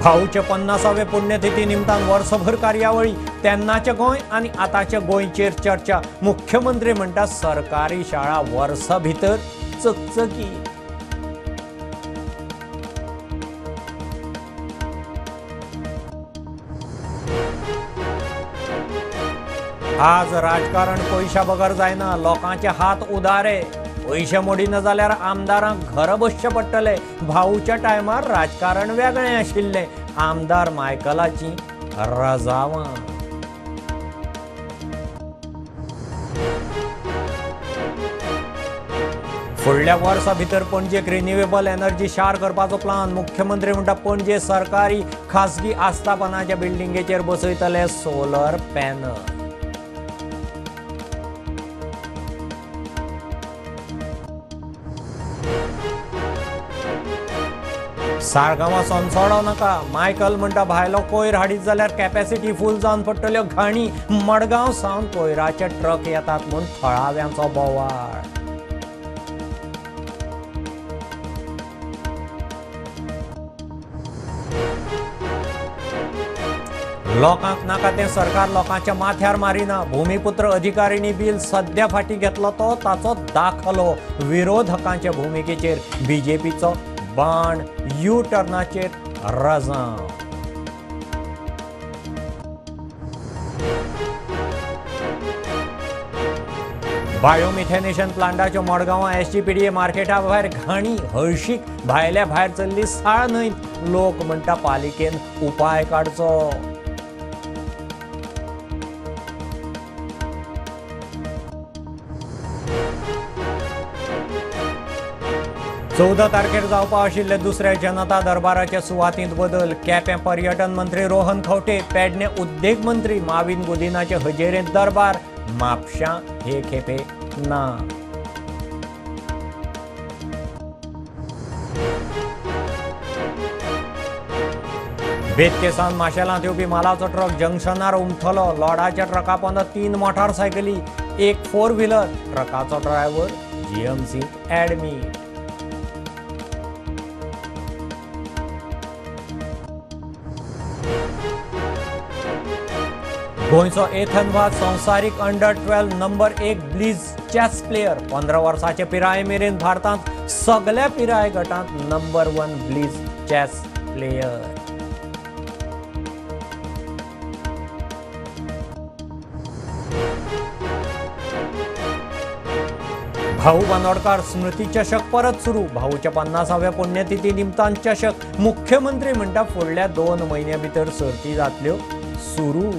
भाऊचे 50वे पुण्यतिथी निमतान वर्सभर कार्यावळी, तेन्नाचें गोंय आनी आतांच्या गोंयचेर चर्चा। मुख्यमंत्री म्हणटा सरकारी शाळा वर्सा भितर चकचकी। आज राजकारण पयशा बगर जायना, लोकांचे हात उदारे, पयशे मोडिना जाल्यार आमदारांक घर बसचें पडटलें। भाऊच्या टायमार राजकारण वेगळें आशिल्लें, आमदार मायकलाची रजावां। फुडल्या वर्सा भितर पणजेक रिन्युएबल एनर्जी शार करपाचो प्लान। मुख्यमंत्री म्हणटा पणजे सरकारी खासगी आस्थापनाच्या बिल्डिंगेचेर बसयतले सोलर पॅनल। साळगांवां सोनसोडो नाका, मायकल म्हणटा भायलो कोयर हाडीत जाल्यार कॅपॅसिटी फूल जावन पडटल्यो घाणी। मडगांव सावन कोयराचे ट्रक येतात म्हूण थळाव्यांचो बोवाळ। लोकांक नाका तें सरकार लोकांच्या माथ्यार मारिना। भूमिपुत्र अधिकारिणी बिल सद्या फाटीं घेतलो तो ताचो दाखलो। विरोधकांच्या भुमिकेचेर बीजेपीचो बाण, you टर्नाचेर रजांव। बायोमिथेनेशन प्लांटाच्यो मडगांवां एसजीपीडीए मार्केटा भायर घाणी, हळशीक भायल्या भायर चल्ली साळ न्हंयत। लोक म्हणटा पालिकेन उपाय काडचो। चवदा तारखेर जावपा आशिल्ले दुसऱ्या जनता दरबाराच्या सुवातींत बदल। केपें पर्यटन मंत्री रोहन खंवटे, पेडणे उद्देग मंत्री माविन गुदिनाचे हजेरेंत दरबार। म्हापशां हे खेपे ना। बेतकेसान माशेलांत येवपी मालाचो ट्रक जंक्शनार उमथलो। लोडाच्या ट्रका पोंदा 3 मोटारसायकली, 1 फोर व्हिलर। ट्रकाचो ड्रायव्हर जीएमसींत ऍडमीट। गोंयचो एथन वाज संवसारीक under 12 number 1 blitz chess player. 15 वर्सांचे पिराये मेरेन भारतांत सगल्या पिराय गटांत नंबर 1 ब्लिज चॅस प्लेयर। भाऊ बांदोडकार स्मृती चषक परत सुरू। भाऊच्या 50व्या पुण्यतिथी निमतान चषक। मुख्यमंत्री म्हणटा फुडल्या 2 म्हयन्यां भितर सर्ती जातल्यो सुरू।